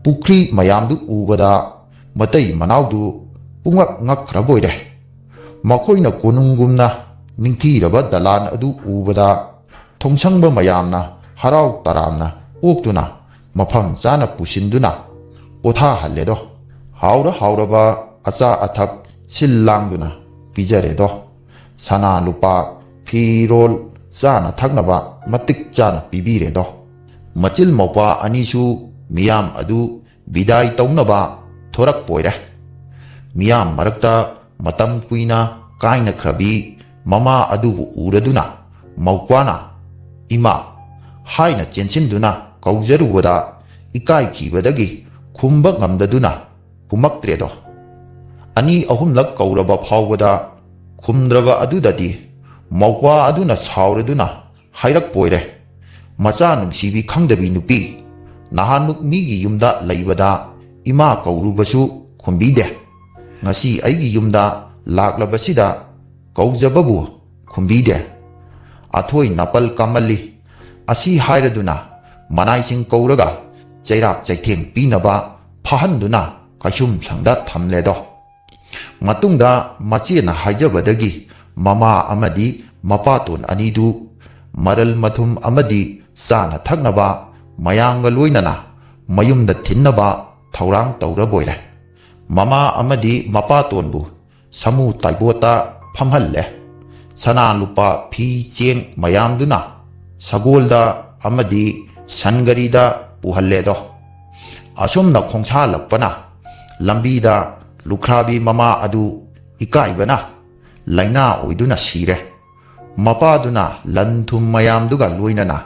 ꯄꯨꯈ꯭ꯔꯤ ꯃꯌꯥꯝꯗꯨ ꯎꯕꯗ ꯃꯇꯩ ꯃꯅꯥꯎꯗꯨ ꯄꯨꯡꯉꯛ ꯉꯛꯈ꯭ꯔꯕꯣꯏꯔꯦ꯫ ꯃꯈꯣꯏꯅ ꯀꯣꯅꯨꯡꯒꯨꯝꯅ ꯅꯤꯡꯊꯤꯔꯕ ꯗꯂꯥꯟ ꯑꯗꯨ ꯎꯕꯗ ꯊꯣꯡꯁꯪꯕ ꯃꯌꯥꯝꯅ ꯍꯔꯥꯎ ꯇꯔꯥꯝꯅ ꯑꯣꯛꯇꯨꯅ ꯃꯐꯝ ꯆꯥꯅ ꯄꯨꯁꯤꯟꯗꯨꯅ ꯄꯣꯊꯥꯍꯜꯂꯦꯗꯣ꯫ ꯍꯥꯎꯔ ꯍꯥꯎꯔꯕ ꯑꯆꯥ ꯑꯊꯛ ꯁꯤꯜ ꯂꯥꯡꯗꯨꯅ ꯄꯤꯖꯔꯦꯗꯣ꯫ ꯁꯅꯥ ꯂꯨꯄꯥ, ꯐꯤꯔꯣꯜ, ꯆꯥꯅ ꯊꯛꯅꯕ ꯃꯇꯤꯛ ꯆꯥꯅ ꯄꯤꯕꯤꯔꯦꯗꯣ꯫ ꯃꯆꯤꯜ ꯃꯧꯄ꯭ꯋꯥ ꯑꯅꯤꯁꯨ ꯃꯤꯌꯥꯝ ꯑꯗꯨ ꯕꯤꯗꯥꯏ ꯇꯧꯅꯕ ꯊꯣꯔꯛꯄꯣꯏꯔꯦ꯫ ꯃꯤꯌꯥꯝ ꯃꯔꯛꯇ ꯃꯇꯝ ꯀꯨꯏꯅ ꯀꯥꯏꯅꯈ꯭ꯔꯕꯤ ꯃꯃꯥ ꯑꯗꯨꯕꯨ ꯎꯔꯗꯨꯅ ꯃꯧꯄ꯭ꯋꯥꯅ "ꯏꯃꯥ" ꯍꯥꯏꯅ ꯆꯦꯟꯁꯤꯟꯗꯨꯅ ꯀꯧꯖꯔꯨꯕꯗ ꯏꯀꯥꯏꯈꯤꯕꯗꯒꯤ ꯈꯨꯝꯕ ꯉꯝꯗꯗꯨꯅ ꯀꯨꯝꯃꯛꯇ꯭ꯔꯦꯗꯣ꯫ ꯑꯅꯤ ꯑꯍꯨꯝꯂꯛ ꯀꯧꯔꯕ ꯐꯥꯎꯕꯗ ꯈꯨꯝꯗ꯭ꯔꯕ ꯑꯗꯨꯗꯗꯤ ꯃꯧꯄ꯭ꯋꯥ ꯑꯗꯨꯅ ꯁꯥꯎꯔꯗꯨꯅ ꯍꯥꯏꯔꯛꯄꯣꯏꯔꯦ, "ꯃꯆꯥ ꯅꯨꯡꯁꯤꯕꯤ ꯈꯪꯗꯕꯤ ꯅꯨꯄꯤ, ꯅꯍꯥꯟꯃꯨꯛ ꯃꯤꯒꯤ ꯌꯨꯝꯗ ꯂꯩꯕꯗ ꯏꯃꯥ ꯀꯧꯔꯨꯕꯁꯨ ꯈꯨꯝꯕꯤꯗꯦ꯫ ꯉꯁꯤ ꯑꯩꯒꯤ ꯌꯨꯝꯗ ꯂꯥꯛꯂꯕꯁꯤꯗ ꯀꯧꯖꯕꯕꯨ ꯈꯨꯝꯕꯤꯗꯦ꯫ ꯑꯊꯣꯏ ꯅꯥꯄꯜ ꯀꯥꯃꯜꯂꯤ" ꯑꯁꯤ ꯍꯥꯏꯔꯗꯨꯅ ꯃꯅꯥꯏꯁꯤꯡ ꯀꯧꯔꯒ ꯆꯩꯔꯥꯛ ꯆꯩꯊꯦꯡ ꯄꯤꯅꯕ ꯐꯥꯍꯟꯗꯨꯅ ꯀꯩꯁꯨꯝꯁꯪꯗ ꯊꯝꯂꯦꯗꯣ꯫ ꯃꯇꯨꯡꯗ ꯃꯆꯦꯅ ꯍꯥꯏꯖꯕꯗꯒꯤ ꯃꯃꯥ ꯑꯃꯗꯤ ꯃꯄꯥꯇꯣꯟ ꯑꯅꯤꯗꯨ ꯃꯔꯜ ꯃꯊꯨꯝ ꯑꯃꯗꯤ ꯆꯥꯅ ꯊꯛꯅꯕ ꯃꯌꯥꯝꯒ ꯂꯣꯏꯅꯅ ꯃꯌꯨꯝꯗ ꯊꯤꯟꯅꯕ ꯊꯧꯔꯥꯡ ꯇꯧꯔꯕꯣꯏꯔꯦ꯫ ꯃꯃꯥ ꯑꯃꯗꯤ ꯃꯄꯥꯇꯣꯟꯕꯨ ꯁꯥꯃꯨ ꯇꯥꯏꯕꯣꯠꯇ ꯐꯝꯍꯜꯂꯦ꯫ ꯁꯅꯥ ꯂꯨꯄꯥ, ꯐꯤ ꯆꯦꯡ ꯃꯌꯥꯝꯗꯨꯅ ꯁꯒꯣꯜꯗ ꯑꯃꯗꯤ ꯁꯟꯒꯔꯤꯗ ꯄꯨꯍꯜꯂꯦꯗꯣ꯫ ꯑꯁꯨꯝꯅ ꯈꯣꯡꯁꯥꯜꯂꯛꯄꯅ ꯂꯝꯕꯤꯗ ꯂꯨꯈ꯭ꯔꯥꯕꯤ ꯃꯃꯥ ꯑꯗꯨ ꯏꯀꯥꯏꯕꯅ ꯂꯥꯏꯅꯥ ꯑꯣꯏꯗꯨꯅ ꯁꯤꯔꯦ꯫ ꯃꯄꯥꯗꯨꯅ ꯂꯟ ꯊꯨꯝ ꯃꯌꯥꯝꯗꯨꯒ ꯂꯣꯏꯅꯅ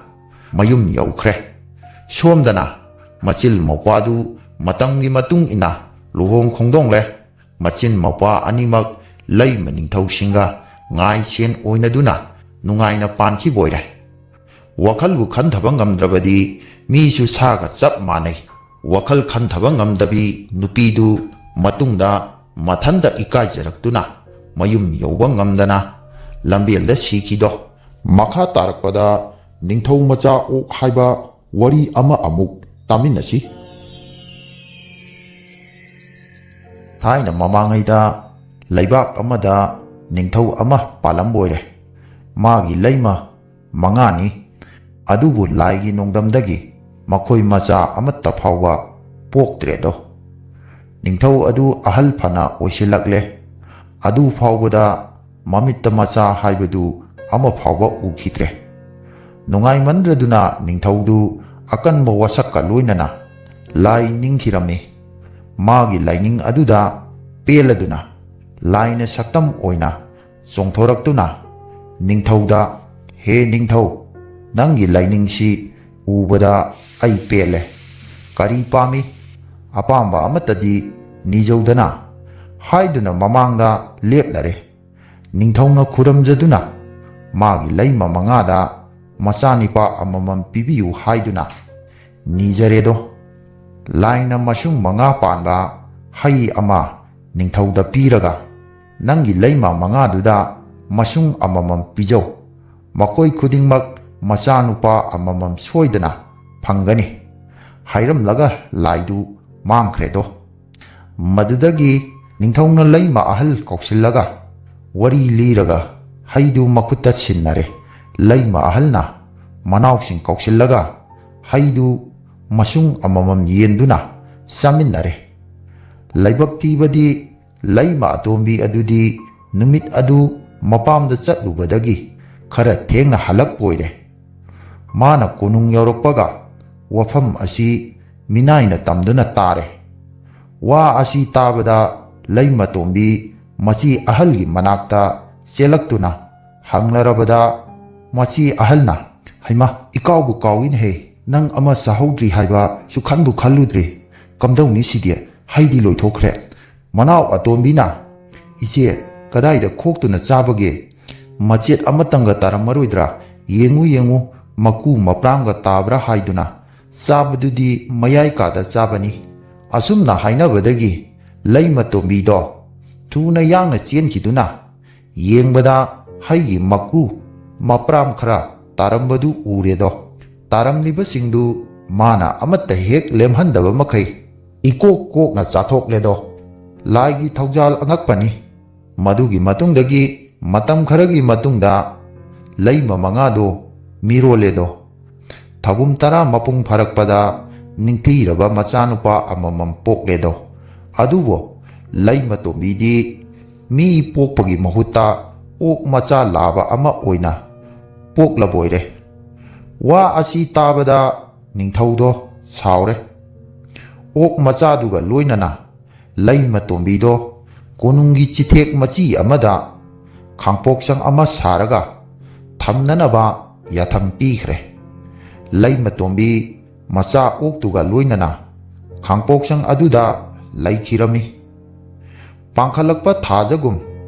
ꯃꯌꯨꯝ ꯌꯧꯈ꯭ꯔꯦ꯫ ꯁꯣꯝꯗꯅ ꯃꯆꯤꯜ ꯃꯧꯄ꯭ꯋꯥꯗꯨ ꯃꯇꯝꯒꯤ ꯃꯇꯨꯡ ꯏꯟꯅ ꯂꯨꯍꯣꯡ ꯈꯣꯡꯗꯣꯡꯂꯦ꯫ ꯃꯆꯤꯟ ꯃꯧꯄ꯭ꯋꯥ ꯑꯅꯤꯃꯛ ꯂꯩꯃ ꯅꯤꯡꯊꯧꯁꯤꯡꯒ ꯉꯥꯏ ꯁꯦꯟ ꯑꯣꯏꯅꯗꯨꯅ ꯅꯨꯡꯉꯥꯏꯅ ꯄꯥꯟꯈꯤꯕ ꯑꯣꯏꯔꯦ꯫ ꯋꯥꯈꯜꯕꯨ ꯈꯟꯊꯕ ꯉꯝꯗ꯭ꯔꯕꯗꯤ ꯃꯤꯁꯨ ꯁꯥꯒ ꯆꯞ ꯃꯥꯟꯅꯩ꯫ ꯋꯥꯈꯜ ꯈꯟꯊꯕ ꯉꯝꯗꯕꯤ ꯅꯨꯄꯤꯗꯨ ꯃꯇꯨꯡꯗ ꯃꯊꯟꯇ ꯏꯀꯥꯏꯖꯔꯛꯇꯨꯅ ꯃꯌꯨꯝ ꯌꯧꯕ ꯉꯝꯗꯅ ꯂꯝꯕꯦꯜꯗ ꯁꯤꯈꯤꯗꯣ꯫ ꯃꯈꯥ ꯇꯥꯔꯛꯄꯗ ꯅꯤꯡꯊꯧ ꯃꯆꯥ ꯑꯣꯛ ꯍꯥꯏꯕ ꯋꯥꯔꯤ ꯑꯃ ꯑꯃꯨꯛ ꯇꯥꯃꯤꯟꯅꯁꯤ꯫ ꯊꯥꯏꯅ ꯃꯃꯥꯡꯉꯩꯗ ꯂꯩꯕꯥꯛ ꯑꯃꯗ ꯅꯤꯡꯊꯧ ꯑꯃ ꯄꯥꯜꯂꯝꯕ ꯑꯣꯏꯔꯦ꯫ ꯃꯥꯒꯤ ꯂꯩꯃ ꯃꯉꯥꯅꯤ꯫ ꯑꯗꯨꯕꯨ ꯂꯥꯏꯒꯤ ꯅꯣꯡꯗꯝꯗꯒꯤ ꯃꯈꯣꯏ ꯃꯆꯥ ꯑꯃꯠꯇ ꯐꯥꯎꯕ ꯄꯣꯛꯇ꯭ꯔꯦꯗꯣ꯫ ꯅꯤꯡꯊꯧ ꯑꯗꯨ ꯑꯍꯜ ꯐꯅ ꯑꯣꯏꯁꯤꯜꯂꯛꯂꯦ꯫ ꯑꯗꯨ ꯐꯥꯎꯕꯗ ꯃꯃꯤꯠꯇ ꯃꯆꯥ ꯍꯥꯏꯕꯗꯨ ꯑꯃ ꯐꯥꯎꯕ ꯎꯈꯤꯗ꯭ꯔꯦ꯫ ꯅꯨꯡꯉꯥꯏꯃꯟꯗ꯭ꯔꯗꯨꯅ ꯅꯤꯡꯊꯧꯗꯨ ꯑꯀꯟꯕ ꯋꯥꯁꯛꯀ ꯂꯣꯏꯅꯅ ꯂꯥꯏ ꯅꯤꯡꯈꯤꯔꯝꯃꯤ꯫ ꯃꯥꯒꯤ ꯂꯥꯏꯅꯤꯡ ꯑꯗꯨꯗ ꯄꯦꯜꯂꯗꯨꯅ ꯂꯥꯏꯅ ꯁꯛꯇꯝ ꯑꯣꯏꯅ ꯆꯣꯡꯊꯣꯔꯛꯇꯨꯅ ꯅꯤꯡꯊꯧꯗ, "ꯍꯦ ꯅꯤꯡꯊꯧ, ꯅꯪꯒꯤ ꯂꯥꯏꯅꯤꯡꯁꯤ ꯎꯕꯗ ꯑꯩ ꯄꯦꯜꯂꯦ꯫ ꯀꯔꯤ ꯄꯥꯝꯃꯤ? ꯑꯄꯥꯝꯕ ꯑꯃꯠꯇꯗꯤ ꯅꯤꯖꯧꯗꯅ" ꯍꯥꯏꯗꯨꯅ ꯃꯃꯥꯡꯗ ꯂꯦꯞꯂꯔꯦ꯫ ꯅꯤꯡꯊꯧꯅ ꯈꯨꯔꯨꯝꯖꯗꯨꯅ ꯃꯥꯒꯤ ꯂꯩꯃ ꯃꯉꯥꯗ ꯃꯆꯥꯅꯤꯄꯥ ꯑꯃꯃꯝ ꯄꯤꯕꯤꯌꯨ ꯍꯥꯏꯗꯨꯅ ꯅꯤꯖꯔꯦꯗꯣ꯫ ꯂꯥꯏꯅ ꯃꯁꯨꯡ ꯃꯉꯥ ꯄꯥꯟꯕ ꯍꯩ ꯑꯃ ꯅꯤꯡꯊꯧꯗ ꯄꯤꯔꯒ, "ꯅꯪꯒꯤ ꯂꯩꯃ ꯃꯉꯥꯗꯨꯗ ꯃꯁꯨꯡ ꯑꯃꯃꯝ ꯄꯤꯖꯧ꯫ ꯃꯈꯣꯏ ꯈꯨꯗꯤꯡꯃꯛ ꯃꯆꯥꯅꯨꯄꯥ ꯑꯃꯃꯝ ꯁꯣꯏꯗꯅ ꯐꯪꯒꯅꯤ" ꯍꯥꯏꯔꯝꯂꯒ ꯂꯥꯏꯗꯨ ꯃꯥꯡꯈ꯭ꯔꯦꯗꯣ꯫ ꯃꯗꯨꯗꯒꯤ ꯅꯤꯡꯊꯧꯅ ꯂꯩꯃ ꯑꯍꯜ ꯀꯧꯁꯤꯜꯂꯒ ꯋꯥꯔꯤ ꯂꯤꯔꯒ ꯍꯩꯗꯨ ꯃꯈꯨꯠꯇ ꯁꯤꯟꯅꯔꯦ꯫ ꯂꯩꯃ ꯑꯍꯜꯅ ꯃꯅꯥꯎꯁꯤꯡ ꯀꯧꯁꯤꯜꯂꯒ ꯍꯩꯗꯨ ꯃꯁꯨꯡ ꯑꯃꯃꯝ ꯌꯦꯟꯗꯨꯅ ꯆꯥꯃꯤꯟꯅꯔꯦ꯫ ꯂꯥꯏꯕꯛ ꯊꯤꯕꯗꯤ ꯂꯩꯃ ꯑꯇꯣꯝꯕꯤ ꯑꯗꯨꯗꯤ ꯅꯨꯃꯤꯠ ꯑꯗꯨ ꯃꯄꯥꯝꯗ ꯆꯠꯂꯨꯕꯗꯒꯤ ꯈꯔ ꯊꯦꯡꯅ ꯍꯜꯂꯛꯄ ꯑꯣꯏꯔꯦ꯫ ꯃꯥꯅ ꯀꯣꯅꯨꯡ ꯌꯧꯔꯛꯄꯒ ꯋꯥꯐꯝ ꯑꯁꯤ ꯃꯤꯅꯥꯏꯅ ꯇꯝꯗꯨꯅ ꯇꯥꯔꯦ꯫ ꯋꯥ ꯑꯁꯤ ꯇꯥꯕꯗ ꯂꯩꯃꯇꯣꯝꯕꯤ ꯃꯆꯤ ꯑꯍꯜꯒꯤ ꯃꯅꯥꯛꯇ ꯆꯦꯜꯂꯛꯇꯨꯅ ꯍꯪꯅꯔꯕꯗ, ꯃꯆꯤ ꯑꯍꯜꯅ, "ꯍꯩꯃꯥ, ꯏꯀꯥꯎꯕꯨ ꯀꯥꯎꯏꯅꯦꯍꯦ, ꯅꯪ ꯑꯃ ꯆꯥꯍꯧꯗ꯭ꯔꯤ ꯍꯥꯏꯕ ꯁꯨꯈꯟꯕꯨ ꯈꯜꯂꯨꯗ꯭ꯔꯤ꯫ ꯀꯝꯗꯧꯅꯤ ꯁꯤꯗꯤ? ꯍꯩꯗꯤ ꯂꯣꯏꯊꯣꯛꯈ꯭ꯔꯦ꯫ ꯃꯅꯥꯎ ꯑꯇꯣꯝꯕꯤꯅ, "ꯏꯆꯦ, ꯀꯗꯥꯏꯗ ꯈꯣꯛꯇꯨꯅ ꯆꯥꯕꯒꯦ? ꯃꯆꯦꯠ ꯑꯃꯇꯪꯒ ꯇꯥꯔꯝꯃꯔꯣꯏꯗ꯭ꯔꯥ? ꯌꯦꯡꯉꯨ, ꯌꯦꯡꯉꯨ, ꯃꯀꯨ ꯃꯄ꯭ꯔꯥꯝꯒ ꯇꯥꯕ꯭ꯔꯥ?" ꯍꯥꯏꯗꯨꯅ ꯆꯥꯕꯗꯨꯗꯤ ꯃꯌꯥꯏ ꯀꯥꯗ ꯆꯥꯕꯅꯤ꯫ ꯑꯁꯨꯝꯅ ꯍꯥꯏꯅꯕꯗꯒꯤ ꯂꯩꯃ ꯇꯣꯝꯕꯤꯗꯣ ꯊꯨꯅ ꯌꯥꯡꯅ ꯆꯦꯟꯈꯤꯗꯨꯅ ꯌꯦꯡꯕꯗ ꯍꯩꯒꯤ ꯃꯀꯨ ꯃꯄ꯭ꯔꯥꯝ ꯈꯔ ꯇꯥꯔꯝꯕꯗꯨ ꯎꯔꯦꯗꯣ꯫ ꯇꯥꯔꯝꯂꯤꯕꯁꯤꯡꯗꯨ ꯃꯥꯅ ꯑꯃꯠꯇ ꯍꯦꯛ ꯂꯦꯝꯍꯟꯗꯕ ꯃꯈꯩ ꯏꯀꯣꯛ ꯀꯣꯛꯅ ꯆꯥꯊꯣꯛꯂꯦꯗꯣ꯫ ꯂꯥꯏꯒꯤ ꯊꯧꯖꯥꯜ ꯑꯉꯛꯄꯅꯤ꯫ ꯃꯗꯨꯒꯤ ꯃꯇꯨꯡꯗꯒꯤ ꯃꯇꯝ ꯈꯔꯒꯤ ꯃꯇꯨꯡꯗ ꯂꯩꯃ ꯃꯉꯥꯗꯣ ꯃꯤꯔꯣꯜꯂꯦꯗꯣ꯫ ꯊꯕꯨꯝ ꯇꯔꯥ ꯃꯄꯨꯡ ꯐꯥꯔꯛꯄꯗ ꯅꯤꯡꯊꯤꯔꯕ ꯃꯆꯥꯅꯨꯄꯥ ꯑꯃꯃꯝ ꯄꯣꯛꯂꯦꯗꯣ꯫ ꯑꯗꯨꯕꯨ ꯂꯩꯃ ꯇꯣꯝꯕꯤꯗꯤ ꯃꯤ ꯄꯣꯛꯄꯒꯤ ꯃꯍꯨꯠꯇ ꯑꯣꯛ ꯃꯆꯥ ꯂꯥꯕ ꯑꯃ ꯑꯣꯏꯅ ꯄꯣꯛꯂꯕꯣꯏꯔꯦ꯫ ꯋꯥ ꯑꯁꯤ ꯇꯥꯕꯗ ꯅꯤꯡꯊꯧꯗꯣ ꯁꯥꯎꯔꯦ꯫ ꯑꯣꯛ ꯃꯆꯥꯗꯨꯒ ꯂꯣꯏꯅꯅ ꯂꯩꯃ ꯇꯣꯝꯕꯤꯗꯣ ꯀꯣꯅꯨꯡꯒꯤ ꯆꯤꯊꯦꯛ ꯃꯆꯤ ꯑꯃꯗ ꯈꯥꯡꯄꯣꯛꯁꯪ ꯑꯃ ꯁꯥꯔꯒ ꯊꯝꯅꯅꯕ ꯌꯥꯊꯪ ꯄꯤꯈ꯭ꯔꯦ꯫ ꯂꯩꯃ ꯇꯣꯝꯕꯤ ꯃꯆꯥ ꯑꯣꯛꯇꯨꯒ ꯂꯣꯏꯅꯅ ꯈꯥꯡꯄꯣꯛꯁꯪ ꯑꯗꯨꯗ ꯂꯩꯈꯤꯔꯝꯃꯤ꯫ ꯄꯥꯡꯈꯠꯂꯛꯄ ꯊꯥꯖꯒꯨꯝ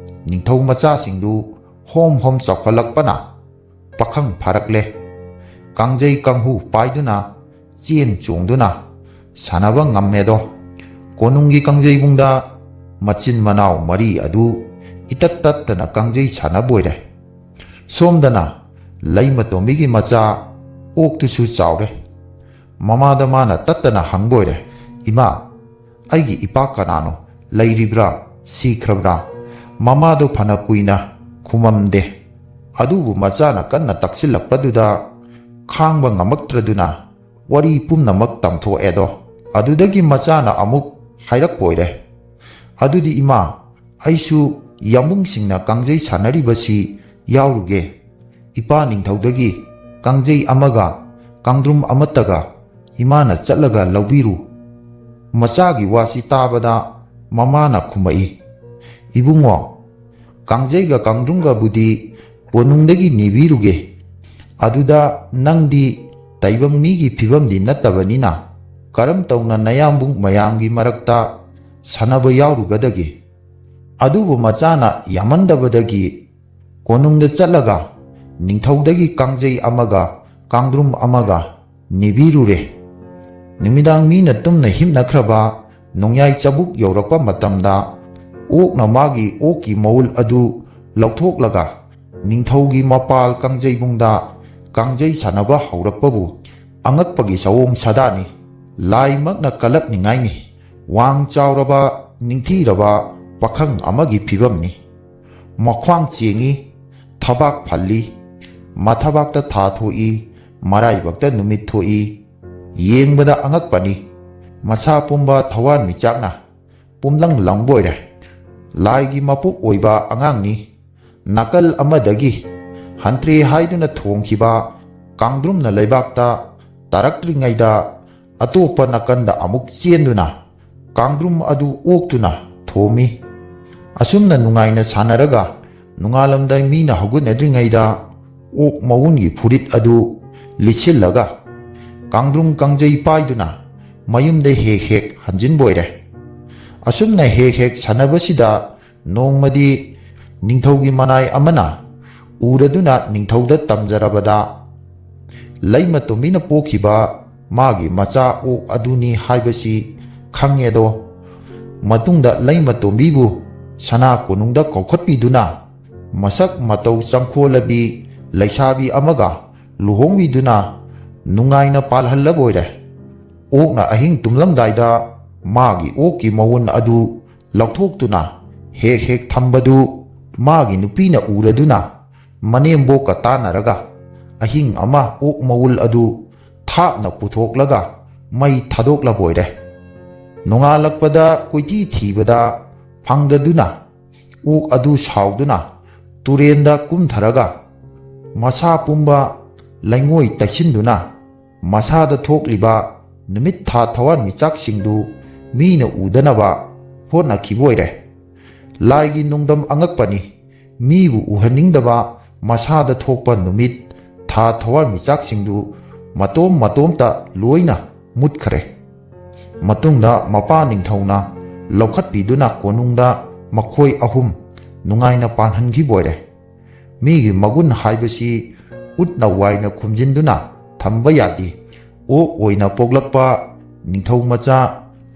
ꯅꯤꯡꯊꯧ ꯃꯆꯥꯁꯤꯡꯗꯨ ꯍꯣꯝ ꯍꯣꯝ ꯆꯥꯎꯈꯠꯂꯛꯄꯅ ꯄꯥꯈꯪ ꯐꯥꯔꯛꯂꯦ꯫ ꯀꯥꯡꯖꯩ ꯀꯥꯡꯍꯨ ꯄꯥꯏꯗꯨꯅ ꯆꯦꯟ ꯆꯣꯡꯗꯨꯅ ꯁꯥꯟꯅꯕ ꯉꯝꯃꯦꯗꯣ꯫ ꯀꯣꯅꯨꯡꯒꯤ ꯀꯥꯡꯖꯩꯕꯨꯡꯗ ꯃꯆꯤꯟ ꯃꯅꯥꯎ ꯃꯔꯤ ꯑꯗꯨ ꯏꯇꯠ ꯇꯠꯇꯅ ꯀꯥꯡꯖꯩ ꯁꯥꯟꯅꯕꯣꯏꯔꯦ꯫ ꯁꯣꯝꯗꯅ ꯂꯩꯃ ꯇꯣꯝꯕꯤꯒꯤ ꯃꯆꯥ ꯑꯣꯛꯇꯨꯁꯨ ꯆꯥꯎꯔꯦ꯫ ꯃꯃꯥꯗ ꯃꯥꯅ ꯇꯠꯇꯅ ꯍꯪꯕꯣꯏꯔꯦ, "ꯏꯃꯥ, ꯑꯩꯒꯤ ꯏꯄꯥ ꯀꯅꯥꯅꯣ? ꯂꯩꯔꯤꯕ꯭ꯔꯥ? ꯁꯤꯈ꯭ꯔꯕ꯭ꯔꯥ?" ꯃꯃꯥꯗꯣ ꯐꯅ ꯀꯨꯏꯅ ꯈꯨꯃꯝꯗꯦ꯫ ꯑꯗꯨꯕꯨ ꯃꯆꯥꯅ ꯀꯟꯅ ꯇꯛꯁꯤꯜꯂꯛꯄꯗꯨꯗ ꯈꯥꯡꯕ ꯉꯝꯃꯛꯇ꯭ꯔꯗꯨꯅ ꯋꯥꯔꯤ ꯄꯨꯝꯅꯃꯛ ꯇꯝꯊꯣꯛꯑꯦꯗꯣ꯫ ꯑꯗꯨꯗꯒꯤ ꯃꯆꯥꯅ ꯑꯃꯨꯛ ꯍꯥꯏꯔꯛꯄ ꯑꯣꯏꯔꯦ, "ꯑꯗꯨꯗꯤ ꯏꯃꯥ, ꯑꯩꯁꯨ ꯌꯥꯝꯕꯨꯡꯁꯤꯡꯅ ꯀꯥꯡꯖꯩ ꯁꯥꯟꯅꯔꯤꯕꯁꯤ ꯌꯥꯎꯔꯨꯒꯦ꯫ ꯏꯄꯥ ꯅꯤꯡꯊꯧꯗꯒꯤ ꯀꯥꯡꯖꯩ ꯑꯃꯒ ꯀꯥꯡꯗ꯭ꯔꯨꯝ ꯑꯃꯠꯇꯒ ꯏꯃꯥꯅ ꯆꯠꯂꯒ ꯂꯧꯕꯤꯔꯨ꯫" ꯃꯆꯥꯒꯤ ꯋꯥꯁꯤ ꯇꯥꯕꯗ ꯃꯃꯥꯅ ꯈꯨꯝꯃꯛꯏ, "ꯏꯕꯨꯡꯉꯣ, ꯀꯥꯡꯖꯩꯒ ꯀꯥꯡꯗ꯭ꯔꯨꯝꯒꯕꯨꯗꯤ ꯀꯣꯅꯨꯡꯗꯒꯤ ꯅꯤꯕꯤꯔꯨꯒꯦ꯫ ꯑꯗꯨꯗ ꯅꯪꯗꯤ ꯇꯥꯏꯕꯪ ꯃꯤꯒꯤ ꯐꯤꯕꯝꯗꯤ ꯅꯠꯇꯕꯅꯤꯅ ꯀꯔꯝ ꯇꯧꯅ ꯅꯌꯥꯝꯕꯨꯡ ꯃꯌꯥꯝꯒꯤ ꯃꯔꯛꯇ ꯁꯥꯟꯅꯕ ꯌꯥꯎꯔꯨꯒꯗꯒꯦ? ꯑꯗꯨꯕꯨ ꯃꯆꯥꯅ ꯌꯥꯝꯃꯟꯗꯕꯗꯒꯤ ꯀꯣꯅꯨꯡꯗ ꯆꯠꯂꯒ ꯅꯤꯡꯊꯧꯗꯒꯤ ꯀꯥꯡꯖꯩ ꯑꯃꯒ ꯀꯥꯡꯗ꯭ꯔꯨꯝ ꯑꯃꯒ ꯅꯤꯕꯤꯔꯨꯔꯦ꯫ ꯅꯨꯃꯤꯗꯥꯡ ꯃꯤꯅ ꯇꯨꯝꯅ ꯍꯤꯞꯅꯈ꯭ꯔꯕ ꯅꯣꯡꯌꯥꯏ ꯆꯕꯨꯛ ꯌꯧꯔꯛꯄ ꯃꯇꯝꯗ, ꯑꯣꯛꯅ ꯃꯥꯒꯤ ꯑꯣꯛꯀꯤ ꯃꯎꯜ ꯑꯗꯨ ꯂꯧꯊꯣꯛꯂꯒ ꯅꯤꯡꯊꯧꯒꯤ ꯃꯄꯥꯜ ꯀꯥꯡꯖꯩꯕꯨꯡꯗ ꯀꯥꯡꯖꯩ ꯁꯥꯟꯅꯕ ꯍꯧꯔꯛꯄꯕꯨ ꯑꯉꯛꯄꯒꯤ ꯁꯑꯣꯡ ꯁꯥꯗꯥꯅꯤ꯫ ꯂꯥꯏꯃꯛꯅ ꯀꯜꯂꯛꯅꯤꯡꯉꯥꯏꯅꯤ꯫ ꯋꯥꯡ ꯆꯥꯎꯔꯕ, ꯅꯤꯡꯊꯤꯔꯕ ꯄꯥꯈꯪ ꯑꯃꯒꯤ ꯐꯤꯕꯝꯅꯤ꯫ ꯃꯈ꯭ꯋꯥꯡ ꯆꯦꯡꯉꯤ, ꯊꯕꯥꯛ ꯐꯜꯂꯤ, ꯃꯊꯕꯥꯛꯇ ꯊꯥ ꯊꯣꯛꯏ, ꯃꯔꯥꯏꯕꯛꯇ ꯅꯨꯃꯤꯠ ꯊꯣꯛꯏ꯫ ꯌꯦꯡꯕꯗ ꯑꯉꯛꯄꯅꯤ꯫ ꯃꯁꯥ ꯄꯨꯝꯕ ꯊꯋꯥꯟꯃꯤꯆꯥꯛꯅ ꯄꯨꯝꯂꯪ ꯂꯪꯕ ꯑꯣꯏꯔꯦ꯫ ꯂꯥꯏꯒꯤ ꯃꯄꯣꯛ ꯑꯣꯏꯕ ꯑꯉꯥꯡꯅꯤ꯫ ꯅꯥꯀꯜ ꯑꯃꯗꯒꯤ ꯍꯟꯇ꯭ꯔꯦ ꯍꯥꯏꯗꯨꯅ ꯊꯣꯡꯈꯤꯕ ꯀꯥꯡꯗ꯭ꯔꯨꯝꯅ ꯂꯩꯕꯥꯛꯇ ꯇꯥꯔꯛꯇ꯭ꯔꯤꯉꯩꯗ, ꯑꯇꯣꯞꯄ ꯅꯥꯀꯟꯗ ꯑꯃꯨꯛ ꯆꯦꯟꯗꯨꯅ ꯀꯥꯡꯗ꯭ꯔꯨꯝ ꯑꯗꯨ ꯑꯣꯛꯇꯨꯅ ꯊꯣꯝꯃꯤ꯫ ꯑꯁꯨꯝꯅ ꯅꯨꯡꯉꯥꯏꯅ ꯁꯥꯟꯅꯔꯒ, ꯅꯣꯡꯉꯥꯜꯂꯝꯗꯥꯏ ꯃꯤꯅ ꯍꯧꯒꯠꯅꯗ꯭ꯔꯤꯉꯩꯗ ꯑꯣꯛ ꯃꯎꯟꯒꯤ ꯐꯨꯔꯤꯠ ꯑꯗꯨ ꯂꯤꯠꯁꯤꯜꯂꯒ, ꯀꯥꯡꯗ꯭ꯔꯨꯝ ꯀꯥꯡꯖꯩ ꯄꯥꯏꯗꯨꯅ ꯃꯌꯨꯝꯗ ꯍꯦꯛ ꯍꯦꯛ ꯍꯟꯖꯤꯟꯕ ꯑꯣꯏꯔꯦ꯫ ꯑꯁꯨꯝꯅ ꯍꯦꯛ ꯍꯦꯛ ꯁꯥꯟꯅꯕꯁꯤꯗ, ꯅꯣꯡꯃꯗꯤ ꯅꯤꯡꯊꯧꯒꯤ ꯃꯅꯥꯏ ꯑꯃꯅ ꯎꯔꯗꯨꯅ ꯅꯤꯡꯊꯧꯗ ꯇꯝꯖꯔꯕꯗ, ꯂꯩꯃꯇꯣꯝꯕꯤꯅ ꯄꯣꯛꯈꯤꯕ ꯃꯥꯒꯤ ꯃꯆꯥ ꯑꯣꯛ ꯑꯗꯨꯅꯤ ꯍꯥꯏꯕꯁꯤ ꯈꯪꯉꯦꯗꯣ꯫ ꯃꯇꯨꯡꯗ ꯂꯩꯃꯇꯣꯝꯕꯤꯕꯨ ꯁꯅꯥ ꯀꯣꯅꯨꯡꯗ ꯀꯧꯈꯠꯄꯤꯗꯨꯅ, ꯃꯁꯛ ꯃꯇꯧ ꯆꯪꯈꯣꯜꯂꯕꯤ ꯂꯩꯁꯥꯕꯤ ꯑꯃꯒ ꯂꯨꯍꯣꯡꯕꯤꯗꯨꯅ ꯅꯨꯡꯉꯥꯏꯅ ꯄꯥꯜꯍꯜꯂꯕ ꯑꯣꯏꯔꯦ꯫ ꯑꯣꯛꯅ ꯑꯍꯤꯡ ꯇꯨꯝꯂꯝꯗꯥꯏꯗ ꯃꯥꯒꯤ ꯑꯣꯛꯀꯤ ꯃꯎꯟ ꯑꯗꯨ ꯂꯧꯊꯣꯛꯇꯨꯅ ꯍꯦꯛ ꯍꯦꯛ ꯊꯝꯕꯗꯨ ꯃꯥꯒꯤ ꯅꯨꯄꯤꯅ ꯎꯔꯗꯨꯅ, ꯃꯅꯦꯝꯕꯣꯛꯀ ꯇꯥꯟꯅꯔꯒ ꯑꯍꯤꯡ ꯑꯃ ꯑꯣꯛ ꯃꯎꯜ ꯑꯗꯨ ꯊꯥꯞꯅ ꯄꯨꯊꯣꯛꯂꯒ ꯃꯩ ꯊꯥꯗꯣꯛꯂꯕ ꯑꯣꯏꯔꯦ꯫ ꯅꯣꯡꯉꯥꯜꯂꯛꯄꯗ ꯀꯣꯏꯊꯤ ꯊꯤꯕꯗ ꯐꯪꯗꯗꯨꯅ, ꯑꯣꯛ ꯑꯗꯨ ꯁꯥꯎꯗꯨꯅ ꯇꯨꯔꯦꯟꯗ ꯀꯨꯝꯊꯔꯒ, ꯃꯁꯥ ꯄꯨꯝꯕ ꯂꯩꯉꯣꯏ ꯇꯩꯁꯤꯟꯗꯨꯅ, ꯃꯁꯥꯗ ꯊꯣꯛꯂꯤꯕ ꯅꯨꯃꯤꯠ ꯊꯥ ꯊꯋꯥꯟꯃꯤꯆꯥꯛꯁꯤꯡꯗꯨ ꯃꯤꯅ ꯎꯗꯅꯕ ꯍꯣꯠꯅꯈꯤꯕ ꯑꯣꯏꯔꯦ꯫ ꯂꯥꯏꯒꯤ ꯅꯣꯡꯗꯝ ꯑꯉꯛꯄꯅꯤ꯫ ꯃꯤꯕꯨ ꯎꯍꯟꯅꯤꯡꯗꯕ ꯃꯁꯥꯗ ꯊꯣꯛꯄ ꯅꯨꯃꯤꯠ ꯊꯥ ꯊꯋꯥꯟꯃꯤꯆꯥꯛꯁꯤꯡꯗꯨ ꯃꯇꯣꯝ ꯃꯇꯣꯝꯇ ꯂꯣꯏꯅ ꯃꯨꯠꯈ꯭ꯔꯦ꯫ ꯃꯇꯨꯡꯗ ꯃꯄꯥ ꯅꯤꯡꯊꯧꯅ ꯂꯧꯈꯠꯄꯤꯗꯨꯅ ꯀꯣꯅꯨꯡꯗ ꯃꯈꯣꯏ ꯑꯍꯨꯝ ꯅꯨꯡꯉꯥꯏꯅ ꯄꯥꯟꯍꯟꯈꯤꯕ ꯑꯣꯏꯔꯦ꯫ ꯃꯤꯒꯤ ꯃꯒꯨꯟ ꯍꯥꯏꯕꯁꯤ ꯎꯠꯅ ꯋꯥꯏꯅ ꯈꯨꯝꯖꯤꯟꯗꯨꯅ ꯊꯝꯕ ꯌꯥꯗꯦ꯫ ꯑꯣꯛ ꯑꯣꯏꯅ ꯄꯣꯛꯂꯛꯄ ꯅꯤꯡꯊꯧ ꯃꯆꯥ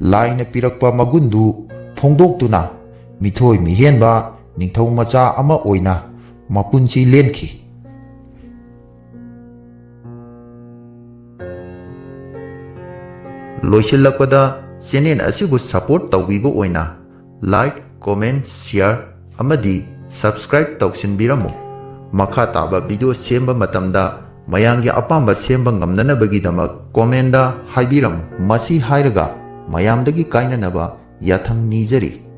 ꯂꯥꯏꯅ ꯄꯤꯔꯛꯄ ꯃꯒꯨꯟꯗꯨ ꯐꯣꯡꯗꯣꯛꯇꯨꯅ ꯃꯤꯊꯣꯏ ꯃꯤꯍꯦꯟꯕ ꯅꯤꯡꯊꯧ ꯃꯆꯥ ꯑꯃ ꯑꯣꯏꯅ ꯃꯄꯨꯟꯁꯤ ꯂꯦꯟꯈꯤ꯫ ꯂꯣꯏꯁꯤꯜꯂꯛꯄꯗ, ꯆꯦꯅꯦꯜ ꯑꯁꯤꯕꯨ ꯁꯄꯣꯔꯠ ꯇꯧꯕꯤꯕ ꯑꯣꯏꯅ like, comment, share ꯑꯃꯗꯤ subscribe ꯇꯧꯁꯤꯟꯕꯤꯔꯝꯃꯨ꯫ ꯃꯈꯥ ꯇꯥꯕ ꯚꯤꯗꯤꯑꯣ ꯁꯦꯝꯕ ꯃꯇꯝꯗ ꯃꯌꯥꯝꯒꯤ ꯑꯄꯥꯝꯕ ꯁꯦꯝꯕ ꯉꯝꯅꯅꯕꯒꯤꯗꯃꯛ ꯀꯣꯃꯦꯟꯗ ꯍꯥꯏꯕꯤꯔꯝꯃꯨ꯫ ꯃꯁꯤ ꯍꯥꯏꯔꯒ ꯃꯌꯥꯝꯗꯒꯤ ꯀꯥꯏꯅꯅꯕ ꯌꯥꯊꯪ ꯅꯤꯖꯔꯤ꯫